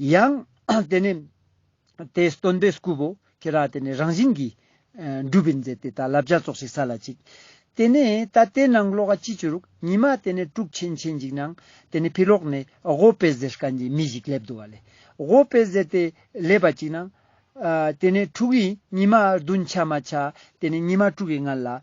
ཡང་ཏེ་ནེ་ཏེ་སྟོན་པའི་སྐུ་བོ་ཁྱེ་རང་ཏེ་ནེ་རང་བཞིན་གྱིས་ཨ་འགྲུབ་ཨིན་ཟེར་ཏེ་ད་བསླབ་བྱ་ཙོགས་ཤིག་སལ་ཅིག། ཏེ་ནེ་ད་ཏེ་ནང་ལོགས་ཀ་ཅི་ཅོ་རུག། ཉི་མ་ཏེ་ནེ་དྲུག་ཆེན་ཆེན་ཅིག་ནང་ཏེ་ནེ་ཕི་ལོགས་ནེ་སྒོ་ཕེས་ཟེར་ཁན་ཅིག་མི་ཞིག་ལེབ་དུག་ག་ལེ། སྒོ་ཕེས་ཟེར་ཏེ་ལེབ་པ་ཅིག་ནང་ཨ་ཏེ་ནེ་ཕྲུ་གུའི་ཉི་མ་བདུན་ཆ་མ་ཆ་ཏེ་ནེ་ཉི་མ་དྲུག་གི་སྔན་ལ་ཨ་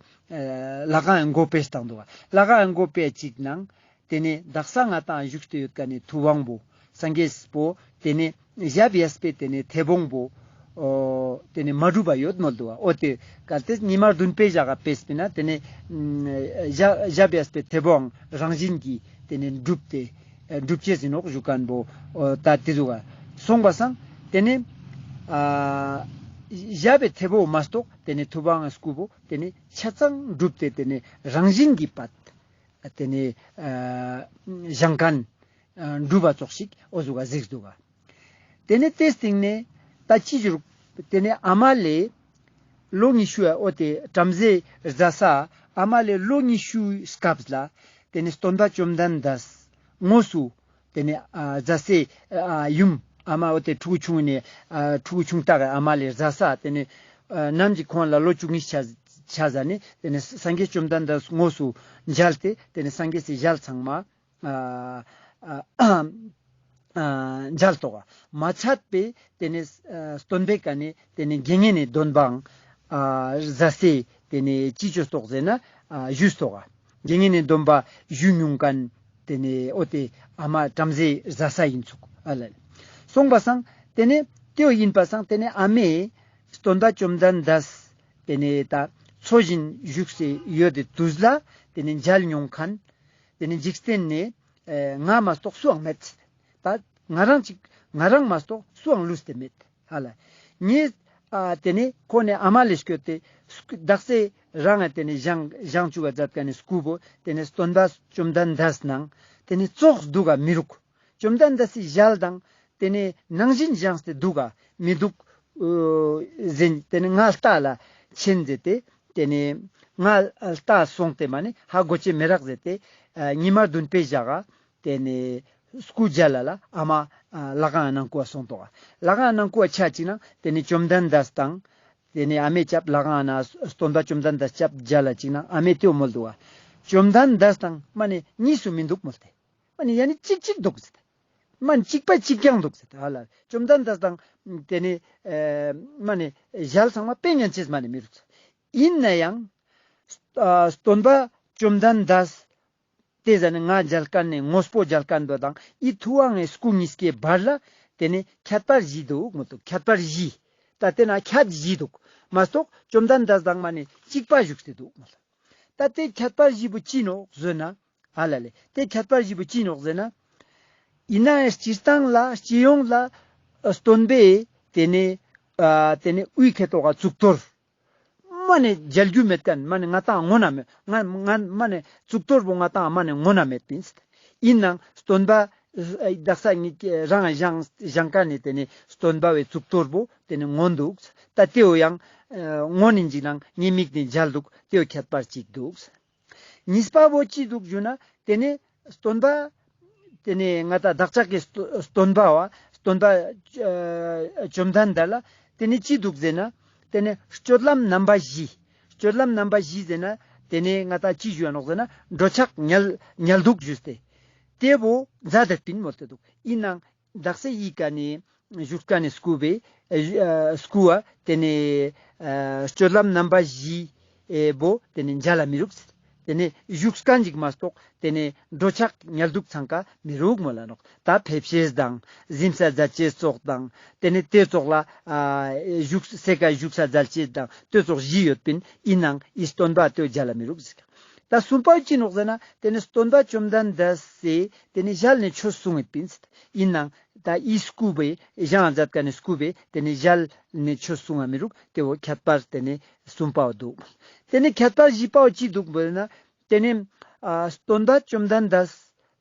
ལྷ་ཁང་ངི་སྒོ་ཕེས་བཏང་དུག་ག། ལྷ་ཁང་ངི་སྒོ་ཕེས་ཅིག་ནང་ཏེ་ནེ་དག་ས་ང་ཏང་བཞུགས་ཏེ་ཡོད་ཁན་ནི་ཐུབ་དབང་བོ་སངས་རྒྱས་པོ་ཏེ་ནེ་ཞབས་གཡས་པའི་ཏེ་ནེ་མཐེ་བོང་བོ་ཨོ་ཏེ་ནེ་མ་གྲུབ་པ་ཡོད་མོལ་དུག་ག། ཨོ་ཏེ་གལ་ཏེ་ཉི་མ་བདུན་པའི་ཞག་ག་ཕེས་པ་ཨིན་ན་ཏེ་ནེ་ཞབས་ཞབས་གཡས་པའི་མཐེ་བོང་རང་བཞིན་གྱིས་ཏེ་ནེ་འགྲུབ་སྟེ་འགྲུབ་ཅེས་ཨིན་ནོག་ཞུ་ཁན་བོ་ཨོ་ད་ཏེ་ཟུག་ག་སོང་པ་སང་ཏེ་ནེ་ཨ་ཞབས་པའི་མཐེ་བོ་མ་གཏོགས་ཏེ་ནེ་ཐུབ་དབང་ངི་སྐུ་བོ་ཏེ་ནེ་ཆ་ཚང་འགྲུབ་སྟེ་ཏེ་ནེ་རང་བཞིན་གྱིས་པད། ཏེ་ནེ་ཨ་བཞེངས་ཁན་ཨ་འགྲུབ་པ་ཙོགས་ཤིག་འོ་ཟུག་ག་གཟིགས་དུག་ག། ཏེ་ནེ་ཏེ་སྟིང་ནེ་ད་ཅི་ཞུ་རུག། ཏེ་ནེ་ཨ་མ་ལེ་ལོ་ཉི་ཤུ་ཨ་འོ་ཏེ་བྲམ་ཟེ་རྫ་ས་ཨ་མ་ལེ་ལོ་ཉི་ཤུའི་སྐབས་ལ་ཏེ་ནེ་སྟོན་པ་བཅོམ་ལྡན་འདས་དངོས་སུ་ཏེ་ནེ་ཨ་རྫ་སའི་ཨ་ཡུམ་ཨ་མ་འོ་ཏེ་ཕྲུ་གུ་ཆུང་ངུན་ནེ་ཨ་ཕྲུ་གུ་ཆུང་དག་གི་ཨ་མ་ལེ་རྫ་ས་ཏེ་ནེ་ཨ་ནམ་ཞིག་ཁོང་ལ་ལོ་བཅུ་གཉིས་ཆ་ཆ་ཟ་ནེ་ཏེ་ནེ་སངས་རྒྱས་བཅོམ་ལྡན་འདས་དངོས་སུ་མཇལ་ཏེ་ཏེ་ནེ་སངས་རྒྱས་སི་ཞལ་ཚང་མ་ཨ་ཨ་ཨ་མཇལ་ཏོག་མ་ཆད་པའི་ཏེ་ནེ་ཨ་སྟོན་པའི་ཀ་ནེ་ཏེ་ནེ་དགེ་བསྙེན་ནི་སྡོམ་པའང་ཨ་རྫ་སའི་ཏེ་ནེ་ཅི་ཅོས་ཏོག་ཟེར་ན་ཨ་ཞུས་ཏོག་ག། དགེ་བསྙེན་ནི་སྡོམ་པ་ཞུ་མྱོང་ཁན་ཏེ་ནེ་འོ་ཏེ་ཨ་མ་བྲམ་ཟེ་རྫ་ས་ཨིན་ཚུག་ཨ་ལ། སོང་པ་སང་ཏེ་ནེ་ཏེའོ་ཨིན་པ་སང་ཏེ་ནེ་ཨ་མས་སྟོན་པ་བཅོམ་ལྡན་འདས་ ཏེ་ནེ་ད་འཚོ་ཞིང་བཞུགས་སེ་ཡོད་དེ་དུས་ལ་ཏེ་ནེ་མཇལ་མྱོང་ཁན་ཏེ་ནེ་འཇིག་རྟེན་ནེ་ཨེ་ང་མ་གཏོགས་སུའང་མེད། ད་ང་རང་ཅིག་ང་རང་མ་གཏོགས་སུའང་ལུས་ཏེ་མེད་ཧ་ལ། ངས་ཨ་ཏེ་ནེ་ཁོ་ནེ་ཨ་མ་ལེ་སྐྱོད་དེ་སྐུ་དག་ས་རང་ང་ཏེ་ནེ་བཞེངས་བཞེངས་བཅུག་ག་མཛད་ཁན་ནི་སྐུ་བོ་ཏེ་ནེ་སྟོན་པ་བཅོམ་ལྡན་འདས་ནང་ཏེ་ནེ་ཙོགས་འདུག་ག་མི་རུག། བཅོམ་ལྡན་འདས་སི་ཞལ་དང་ཏེ་ནེ་ནང་བཞིན་བཞེངས་ཏེ་འདུག་ག་མི་འདུག་ཨོ་ཟེར་ཏེ་ནེ་ང་ལྟ་ལ་ཆེན་ཟེར་ཏེ་ཏེ་ནེ་ང་ལྟ་སོང་སྟེ་མ་ནེ་ཧ་གོ་ཅེས་མི་རག་ཟེར་ཏེ་ཨ་ཉི་མ་བདུན་པའི་ཞག་ག་ཏེ་ནེ་སྐུ་མཇལ་ལ་ལ་ཨ་མ་ཨ་ལྷ་ཁང་ནང་སྐུ་བ་སོང་ཏོག་ག། ལྷ་ཁང་ནང་སྐུ་བ་ཆ་ཅིག་ན་ཏེ་ནེ་བཅོམ་ལྡན་འདས་དང་ཏེ་ནེ་ཨ་མའི་སྐྱབས་ལྷ་ཁང་ན་སྟོན་པ་བཅོམ་ལྡན་འདས་སྐྱབས་མཇལ་ལ་ཅིག་ན་ཨ་མའི་ཏེའོ་མོལ་འདུག་ག། བཅོམ་ལྡན་འདས་དང་མ་ནེ་གཉིས་སུ་མི་འདུག་མོལ་ཏེ། མ་ནེ་ཡ་ནི་གཅིག་གཅིག་འདུག་ཟེར་ཏེ། མ་ནེ་གཅིག་པ་གཅིག་རྐྱང་འདུག་ཟེར་ཏེ་ཧ་ལ། བཅོམ་ལྡན་འདས་དང་ཏེ་ནེ་ཨེ་མ་ནེ་ཞལ་ཚང་མ་དཔེ་ཉན་ཅེས་མ་ནེ་མི་རུག་ཟེར། ཨིན་ནའང་ཨ་སྟོན་པ་བཅོམ་ལྡན་འདས་ཏེ་ཟ་ནེ་ང་མཇལ་ཁན་ནི་དངོས་པོ་མཇལ་ཁན་བོ་དང་ཨི་ཐུབ་དབང་ངི་སྐུ་གཉིས་ཀའི་བར་ལ་ཏེ་ནེ་ཁྱད་པར་བཞི་འདུག་མོལ་ཏོག། ཁྱད་པར་བཞི། ད་ཏེ་ན་ཁྱད་བཞི་འདུག་མ་གཏོགས་བཅོམ་ལྡན་འདས་དང་མ་ནེ་གཅིག་པ་བཞུགས་ཏེ་འདུག་མོལ་ཏོག། ད་ཏེ་ཁྱད་པར་བཞི་པོ་ཅི་ནོག་ཟེར་ན། ཧ་ལ་ལེ། ཏེ་ཁྱད་པར་བཞི་པོ་ཅི་ནོག་ཟེར་ན། ཨིན་ནའང་སྤྱིར་བཏང་ལ་སྤྱི་ཡོངས་ལ་སྟོན་པའི་ཏེ་ནེ་ཨ་ཏེ་ནེ་དབུའི་ཁ་ཐོག་ག་གཙུག་ཏོར། མ་ནེ་མཇལ་རྒྱུ་མེད་ཁན་མ་ནེ་ང་ཏང་ངོ་ན་མེད། ང་ང་མ་ནེ་གཙུག་ཏོར་བོ་ང་ཏང་མ་ནེ་ངོ་ན་མེད་པིན། ཨིན་ནའང་སྟོན་པ་དག་ས་ངེ་རང་བཞེངས་བཞེངས་ཁན་ནི་ཏེ་ནེ་སྟོན་པ་བོའི་གཙུག་ཏོར་བོ་ཏེ་ནེ་ངོ་འདུག། ད་ཏེའོ་ཡང་ངོ་ནེ་ཅིག་ནང་ངེ་མིག་ནེ་མཇལ་འདུག། ཏེའོ་ཁྱད་པར་ཅིག་འདུག། གཉིས་པ་བོ་ཅི་འདུག་ཞུ་ན་ཏེ་ནེ་སྟོན་པ་ཏེ་ནེ་ང་ཏང་བདག་ཅག་གི་སྟོ་སྟོན་པ་བ་སྟོན་པ་ཨ་བཅོམ་ལྡན་འདས་ལ་ཏེ་ནེ་ཅི་འདུག་ཟེར་ན་ཏེ་ནེ་སྤྱོད་ལམ་རྣམ་པ་བཞི། སྤྱོད་ལམ་རྣམ་པ་བཞི་ཟེར་ན་ཏེ་ནེ་ང་ཏང་ཅི་ཞུ་ཡ་ནོག་ཟེར་ན་འགྲོ་འཆག་ཉལ་ཉལ་འདུག་ཞུས་ཏེ་ཏེ་བོ་མཛད་དེ་པིན་མོལ་ཏེ་འདུག། ཨིན་ནའང་དག་ས་ཡི་ཀ་ནེ་བཞུགས་ཁན་ནི་སྐུ་བོའི་ཨ་སྐུ་བ་ཏེ་ནེ་ཨ་སྤྱོད་ལམ་རྣམ་པ་བཞི་ཨེ་བོ་ཏེ་ནེ་མཇལ་ལ་མི་རུག། ཏེ་ནེ་བཞུགས་ཁན་ཅིག་མ་གཏོགས་ཏེ་ནེ་འགྲོ་འཆག་ཉལ་འདུག་ཚང་ཀ་མི་རུག་མོལ་ལ་ནོག། ད་ཕེབས་ཤེས་དང་གཟིམ་ས་མཛད་ཅེས་ཙོགས་དང་ཏེ་ནེ་ཏེ་ཙོགས་ལ་ཨ་བཞུགས་སའི་ཀ་བཞུགས་ས་མཛད་ཅེས་དང་ཏེ་ཙོགས་བཞི་ཡོད་པིན། ཨིན་ནའང་ཨི་སྟོན་པ་ཏེ་མཇལ་ལ་མི་རུག་ཟེར། ད་གསུམ་པ་ཅི་ནོག་ཟེར་ན་ཏེ་ནེ་སྟོན་པ་བཅོམ་ལྡན་འདས་སི་ཏེ་ནེ་ཞལ་ནེ་ཆོས་གསུངས་ཡོད་པིན། ཨིན་ནའང་ད་ཨི་སྐུ་བོའི་བཞེངས་མཛད་ཁན་ནི་སྐུ་བོའི་ཏེ་ནེ་ཞལ་ནེ་ཆོས་གསུང་ང་མི་རུག། ཏེ་བོ་ཁྱད་པར་ཏེ་ནེ་གསུམ་པ་བོ་འདུག། ཏེ་ནེ་ཁྱད་པར་བཞི་པ་བོ་ཅི་འདུག་བོ་ན་ཏེ་ནེ་ཨ་སྟོན་པ་བཅོམ་ལྡན་འདས་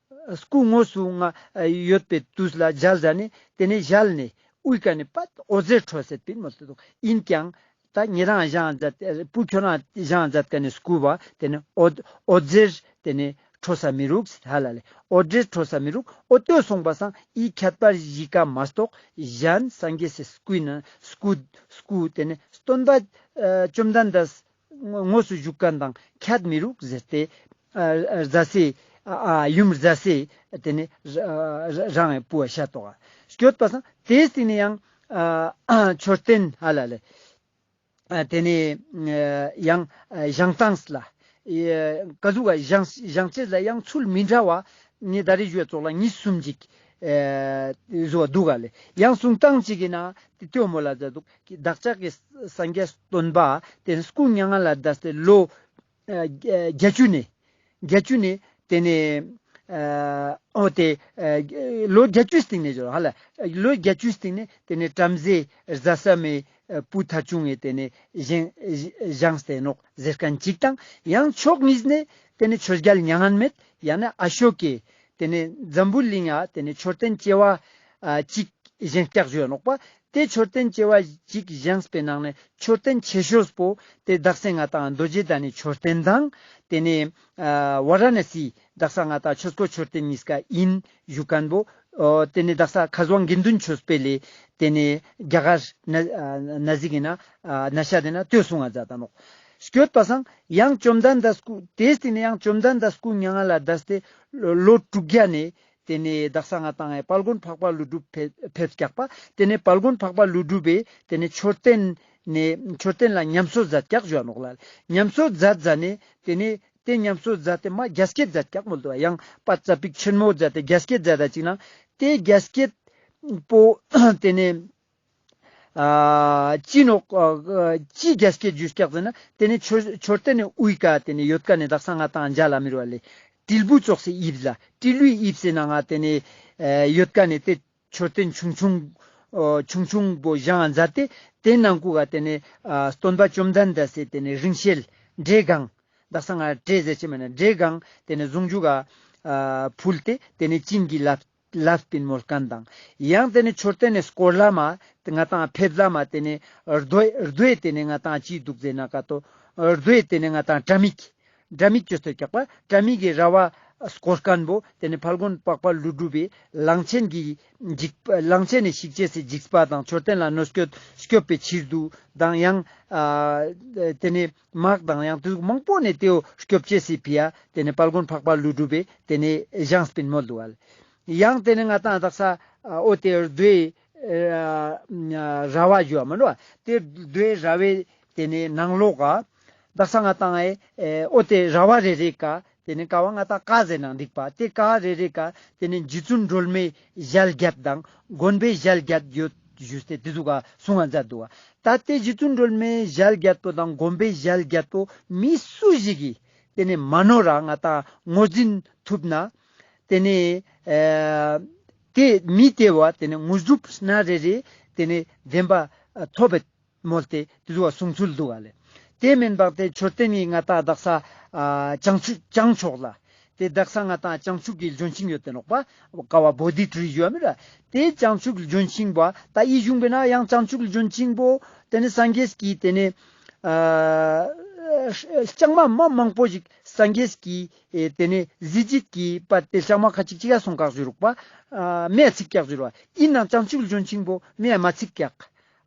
སྐུ་དངོས་སུ་ང་ཡོད་པའི་དུས་ལ་མཇལ་ཟ་ནེ་ཏེ་ནེ་ཞལ་ནེ་དབུའི་ཀ་ནེ་པད་འོད་ཟེར་འཕྲོས་སེད་པིན་མོལ་ཏེ་འདུག། ཨིན་ཀྱང་ད་ཉེ་རང་བཞེངས་མཛད་བུ་ཁྱོད་རང་བཞེངས་མཛད་ཁན་ནི་སྐུ་བ་ཏེ་ནེ་འོད་འོད་ཟེར་ཏེ་ནེ་འཕྲོས་ས་མི་རུག་ཧ་ལ་ལེ། འོད་ཟེར་འཕྲོས་ས་མི་རུག། འོ་ཏེ་སོང་པ་སང་ཨི་ཁྱད་པར་བཞི་ཀ་མ་གཏོགས་གཞན་སངས་རྒྱས་སི་སྐུ་ན་སྐུ་སྐུ་ཏེ་ནེ་སྟོན་པ་ཨ་བཅོམ་ལྡན་འདས་དངོས་སུ་བཞུགས་ཁན་དང་ཁྱད་མི་རུག་ཟེར་ཏེ་ཨ་ཨ་རྫ་སའི་ཨ་ཨ་ཡུམ་རྫ་སའི་ཏེ་ནེ་ཨ་ཨ་རང་ངི་བུ་བ་ཤད་དོག་ག། སྐྱོད་པ་སང་ཏེའི་སྟིང་ནེ་ཡང་ཨ་ཨ་མཆོད་རྟེན་ཧ་ལ་ལེ། ཨ་ཏེ་ནེ་ཨ་ཡང་ཨ་བཞེངས་སྟངས་ལ་ཨེ་ཀ་ཟུག་ག་བཞེངས་བཞེངས་ཅེས་ལ་ཡང་ཚུལ་མི་འདྲ་བ་ངེ་ད་རེས་ཞུ་བ་ཙོགས་ལ་གཉིས་གསུམ་ཅིག་ཨེ་བཟོ་བ་འདུག་ག་ལེ། ཡང་གསུང་སྟངས་ཅིག་གི་ནང་ཏེ་ཏེའོ་མོལ་ལ་མཛད་འདུག། བདག་ཅག་གི་སངས་རྒྱས་སྟོན་པ་ཏེ་སྐུ་མྱ་ངན་ལས་འདས་ཏེ་ལོ་ཨ་བརྒྱད་ཅུ་ནེ་བརྒྱད་ཅུ་ནེ་ཏེ་ནེ་ཨ་འོ་ཏེ་ཨ་ལོ་བརྒྱད་ཅུའི་སྟིང་ནེ་ཞོར་ཧ་ལ་ལོ་བརྒྱད་ཅུའི་སྟིང་ནེ་ཏེ་ནེ་བྲམ་ཟེ་རྫ་ས་མའི་ཨ་བུ་ཐ་ཆུང་ངི་ཏེ་ནེ་བཞེངས་བཞེངས་ཏེ་ནོག་ཟེར་ཁན་ཅིག་དང་ཡང་ཕྱོགས་གཉིས་ནེ་ཏེ་ནེ་ཆོས་རྒྱལ་མྱ་ངན་མེད་ཡང་ན་ཨ་ཤོ་ཀེ་ཏེ་ནེ་འཛམ་བུ་གླིང་ང་ཏེ་ནེ་མཆོད་རྟེན་ཆེ་བ་ཨ་ཅིག་བཞེངས་སྐྱག་ཞུ་ཡ་ནོག་པ། ཏེ་མཆོད་རྟེན་ཆེ་བ་ཅིག་བཞེངས་པའི་ནང་ནེ་མཆོད་རྟེན་ཆེ་ཤོས་པོ་ཏེ་དག་ས་ང་ཏང་རྡོ་རྗེ་གདན་ནི་མཆོད་རྟེན་དང་ཏེ་ནེ་ཨ་ཝ་ར་ཎ་སི་དག་ས་ང་ཏང་ཆོས་འཁོར་མཆོད་རྟེན་ཉིས་ཀ་ཨིན་ཞུ་ཁན་བོ། ཨོ་ཏེ་ནེ་དག་ས་མཁས་དབང་དགེ་འདུན་ཆོས་འཕེལ་ལེ་ཏེ་ནེ་རྒྱ་གར་ན་ཨ་ན་ཟིག་ཨིན་ན་ཨ་ན་ཤ་ཏེ་ན་ལྟོས་གསུང་ང་མཛད་ད་ནོག། སྐྱོད་པ་སང་ཡང་བཅོམ་ལྡན་འདས་སྐུ་ཏེ་སྟིང་ནེ་ཡང་བཅོམ་ལྡན་འདས་སྐུ་མྱ་ངན་ལས་འདས་ཏེ་ལོ་ལོ་དྲུག་བརྒྱ་ནེ་ཏེ་ནེ་དག་ས་ང་ཏང་ངི་དཔལ་མགོན་འཕགས་པ་ཀླུ་སྒྲུབ་ཕེབས་ཕེབས་སྐྱག་པ། ཏེ་ནེ་དཔལ་མགོན་འཕགས་པ་ཀླུ་སྒྲུབ་པེ་ཏེ་ནེ་མཆོད་རྟེན་ནེ་མཆོད་རྟེན་ལ་ཉམས་གསོ་མཛད་སྐྱག་ཞུ་བ་ནོག་ལ། ཉམས་གསོ་མཛད་མཛད་ནེ་ཏེ་ནེ་ཏེ་ཉམས་གསོ་མཛད་དེ་མ་རྒྱ་སྐྱེད་མཛད་སྐྱག་མོལ་དུ་བ་ཡང་པ་ཙ་པིག་ཆེན་མོ་མཛད་དེ་རྒྱ་སྐྱེད་མཛད་ད་ཅིག་ན་ཏེ་རྒྱ་སྐྱེད་པོ་ཏེ་ནེ་ ཨ་ཅི་ནོག་ཨ་ཅི་རྒྱ་སྐྱེད་ཞུས་ཀྱག་ཟེར་ན་ཏེ་ནེ་མཆོད་མཆོད་རྟེན་ནི་དབུའི་ཀ་ཏེ་ནེ་ཡོད་ཀ་ནེ་དག་ས་ང་ཏང་མཇལ་ལ་མི་རུ་བ་ལེ། དྲིལ་བུ་ཙོགས་སི་དབྱིབས་ལ་དྲིལ་བུའི་དབྱིབས་སི་ནང་ང་ཏེ་ནེ་ཨ་ཡོད་ཀ་ནེ་ཏེ་མཆོད་རྟེན་ཆུང་ཆུང་ཨོ་ཆུང་ཆུང་པོ་བཞེངས་མཛད་དེ་ཏེ་ནང་ཁུག་ག་ཏེ་ནེ་ཨ་སྟོན་པ་བཅོམ་ལྡན་འདས་སི་ཏེ་ནེ་རིང་བསྲེལ་བྲེ་གང་དག་ས་ང་བྲེ་ཟེར་ཅེས་མེད་ན་བྲེ་གང་ཏེ་ནེ་ཟུང་འཇུག་ག་ཨ་ཕུལ་ཏེ་ཏེ་ནེ་བྱིན་གྱིས་བརླབས་བརླབས་པིན་མོལ་མཁན་དང་། ཡང་ཏེ་ནེ་མཆོད་རྟེན་ནི་སྐོར་ལ་མ་ཏེ་ང་ཏང་ཕེབས་ལ་མ་ཏེ་ནེ་རྡོའི་རྡོའི་ཏེ་ནེ་ང་ཏང་ཅི་འདུག་ཟེར་ན་ཀ་ཏོ་རྡོའི་ཏེ་ནེ་ང་ཏང་དྲ་མིག་དྲ་མིག་ཅོས་ཏེ་ཀྱག་པ་དྲ་མིག་གི་ར་བ་སྐོར་མཁན་པོ་ཏེ་ནེ་ཕལ་སྐོན་པགས་པ་ཀླུ་སྒྲུབ་པའི་གླང་ཆེན་གྱི་འཇིགས་གླང་ཆེན་ནི་ཤིག་ཅེས་སི་འཇིགས་པ་དང་མཆོད་རྟེན་ལ་གནོད་སྐྱོབ་སྐྱོབ་པའི་ཕྱིར་དུ་དང་ཡང་ཨ་ཏེ་ནེ་དམག་དང་ཡང་དུས་མང་པོ་ནེ་ཏེའོ་སྐྱོབ་ཅེས་སི་ཕི་ཡ་ཏེ་ནེ་ཕལ་སྐོན་པགས་པ་ཀླུ་སྒྲུབ་པའི་ཏེ་ནེ་བཞེངས་པིན་མོལ་འདུག་ཨ་ལེ། ཡང་ཏེ་ནེ་ང་ཏང་དག་ས་ཨ་འོ་ཏེ་རྡོའི་ཨ་ར་བ་ཞུ་བ་མ་ནོ། ཏེ་རྡོའི་ར་བའི་ཏེ་ནེ་ནང་ལོགས་ཀ་དག་ས་ང་ཏང་ཨེ་ཨེ་འོ་ཏེ་ར་བ་རེ་རེ་ཀ་ཏེ་ནེ་ཀ་བ་ང་ཏང་ཀ་ཟེར་ནང་འགྲིག་པ་ཏེ་ཀ་རེ་རེ་ཀ་ཏེ་ནེ་རྗེ་བཙུན་སྒྲོལ་མའི་ཞལ་བརྒྱད་དང་དགོན་པའི་ཞལ་བརྒྱད་ཡོད་ཞུས་ཏེ་ཏེ་ཟུག་ག་གསུང་ང་མཛད་འདུག་བ། ད་ཏེ་རྗེ་བཙུན་སྒྲོལ་མའི་ཞལ་བརྒྱད་པོ་དང་དགོན་པའི་ཞལ་བརྒྱད་པོ་མི་སུ་ཞིག་གིས་ཏེ་ནེ་མ་ནོར་ར་ང་ཏང་ངོས་འཛིན་ཐུབ་ན། ཏེ་ནེ་ཨ་ཏེ་མི་ཏེ་བོ་ཏེ་ནེ་དངོས་གྲུབ་སྣ་རེ་རེ་ཏེ་ནེ་བདེན་པ་ཐོབ་པའི་མོལ་ཏེ་ཏེ་ཟུག་གསུང་ཚུལ་འདུག་ག་ལེ། ཏེ་མེན་པ་ཏེ་མཆོད་རྟེན་ནི་ང་ཏང་དག་ས་ཨ་བྱང་ཆུབ་བྱང་ཕྱོགས་ལ་ཏེ་དག་ས་ང་ཏང་བྱང་ཆུབ་ཀྱི་ལྗོན་ཤིང་ཡོད་ཏེ་ནོག་པ། ཀ་བ་བོ་དྷི་ཊི་རི་ཞུ་བ་མེད་ར། ཏེ་བྱང་ཆུབ་ལྗོན་ཤིང་བོ་ད་ཡིད་གཞུངས་པས་ན་ཡང་བྱང་ཆུབ་ལྗོན་ཤིང་བོ་ཏེ་ནེ་སངས་རྒྱས་ཀྱི་ཏེ་ནེ་ཨ་ལྕང་མ་མ་མང་པོ་ཞིག་སངས་རྒྱས་ཀྱི་ཨེ་ཏེ་ནེ་གཟི་བརྗིད་ཀྱི་པ་ཏེ་ལྕང་མ་ཁ་ཅིག་ཅིག་ཡ་སོང་ཀྱག་ཞུ་རུག་པ། ཨ་མེ་ཡ་ཚིག་ཀྱག་ཞུ་རུག་པ། ཨིན་ནའང་བྱང་ཆུབ་ལྗོན་ཤིང་བོ་མེ་ཡ་མ་ཚིག་ཀྱག་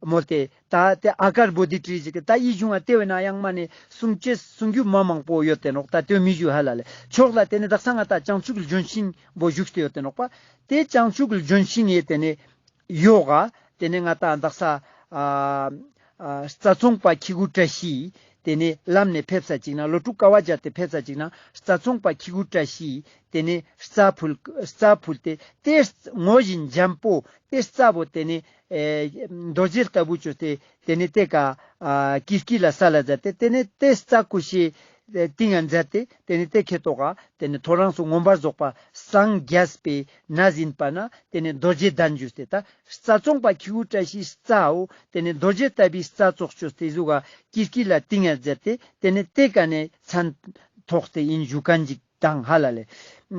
མོལ་ཏེ། ད་ཏེ་ཨ་ཀར་བོ་དྷི་ཊི་རི་ཞིག་ད་ཡིད་གཞུངས་པ་ཏེ་བས་ན་ཡང་མ་ནེ་གསུང་ཅེས་གསུང་རྒྱུ་མ་མང་པོ་ཡོད་ཏེ་ནོག། ད་ཏེ་མི་ཞུ་ཧ་ལ་ལེ། ཕྱོགས་ལ་ཏེ་ནེ་དག་ས་ང་ཏང་བྱང་ཆུབ་ལྗོན་ཤིང་བོ་བཞུགས་ཏེ་ཡོད་ཏེ་ནོག་པ། ཏེ་བྱང་ཆུབ་ལྗོན་ཤིང་ཡེ་ཏེ་ནེ་ཡོག་ག་ཏེ་ནེ་ང་ཏང་དག་ས་ཨ་ཨ་རྩྭ་ཚོང་པ་ཁྱི་གུ་བཀྲ་ཤིས་ཏེ་ནེ་ལམ་ནེ་ཕེབས་ས་ཅིག་ན་ལོ་དྲུག་དཀའ་བ་བརྒྱབ་སྟེ་ཕེབས་ས་ཅིག་ན་རྩྭ་ཚོང་པ་ཁྱི་གུ་བཀྲ་ཤིས་ཏེ་ནེ་རྩྭ་ཕུལ་རྩྭ་ཕུལ་ཏེ་ཏེ་ངོ་བཞིན་འཇམ་པོ་ཏེ་རྩྭ་བོ་ཏེ་ནེ་ཨེ་རྡོ་རྗེ་ལྟ་བུ་ཅོས་ཏེ་ཏེ་ནེ་ཏེ་ཀ་ཨ་ཀིར་ཀི་ལ་ས་ལ་མཛད་དེ་ཏེ་ནེ་ཏེ་རྩྭ་ཀུ་ཤའི་ཏིང་ང་མཛད་དེ་ཏེ་ནེ་ཏེ་ཁེ་ཏོག་ག་ཏེ་ནེ་ཐོ་རངས་སུ་མངོན་པར་རྫོགས་པ་སངས་རྒྱས་པའི་གནས་ཡིན་པ་ན་ཏེ་ནེ་རྡོ་རྗེ་གདན་ཞུས་ཏེ་ད་རྩྭ་ཚོང་པ་ཁྱི་གུ་བཀྲ་ཤིས་རྩྭ་བོ་ཏེ་ནེ་རྡོ་རྗེ་ལྟ་བུའི་རྩྭ་ཙོགས་ཅོས་ཏེ་ཟུག་ག་ཀིར་ཀི་ལ་ཏིང་ང་མཛད་དེ་ཏེ་ནེ་ཏེ་ཀ་ནེ་མཚན་ཐོགས་ཏེ་ཨིན་ཞུ་མཁན་ཅིག་དང་ཧ་ལ་ལེ།